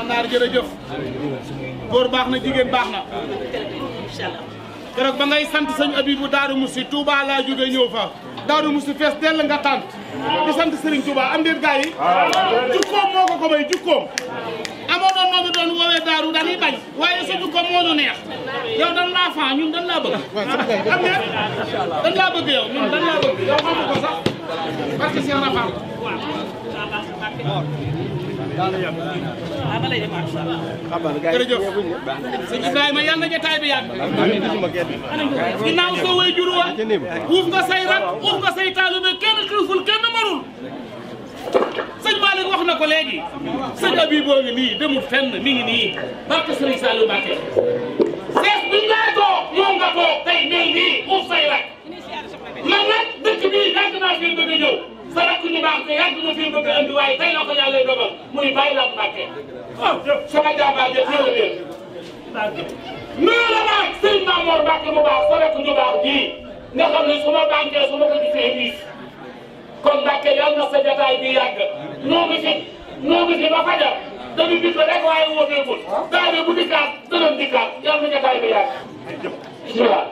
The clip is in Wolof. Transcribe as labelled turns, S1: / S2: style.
S1: naar jërëjëf góor baax na jigéen baax na keroog ba ngay sant sëñ Abibu Daaru Musi Touba laa jóge ñëw fa Daaru Musi fees dell nga tànt di sant Serigne Touba am déet gars yi jukkoom moo ko may jukkoom amoo doon noonu doon woowee daaru dañuy bañ waaye sa jukkoom moo ñu neex yow dañ laa fan ñun dañ laa bëgg am déet dañ laa bëgg yow ñun dañ laa bëgg yow xamu ko sax parce que Cheikh Rafal jërëjëf sëñ Ibrahima yal na jotaay bi yàgg ginnaaw soo way jur wa uuf nga say rak uuf nga say taalibe kenn xiiful kenn marul sëñ Malick wax na ko léegi sëñ Abiboo ngi nii demul fenn mi ngi nii barke Sëriñ Saliou Mbacké sees bi ngaa toog moom nga toog tey mel nii uuf say rak man nag dëkk bii yàgg naa fi bëgg a ñëw sa rakk ñu baax te yàgg na fi bëgg a andi waaye tey la ko yàlla dogal muy bàyyi la Mbacké sama jàmbaar jëf ñëw la leen nuyu la naag sëñ Mamour Mbacké mu baax sa rakk ñu baax bii nga xam ne su ma bànkee su ma ko gisee wiis kon Mbacké yàlla na sa jotaay bi yàgg noo ngi fi ba fajar dañu bit rek waaye wóoteegul daa bu dikkaat danañ dikkaat yàlla na jotaay bi yàgg bismillah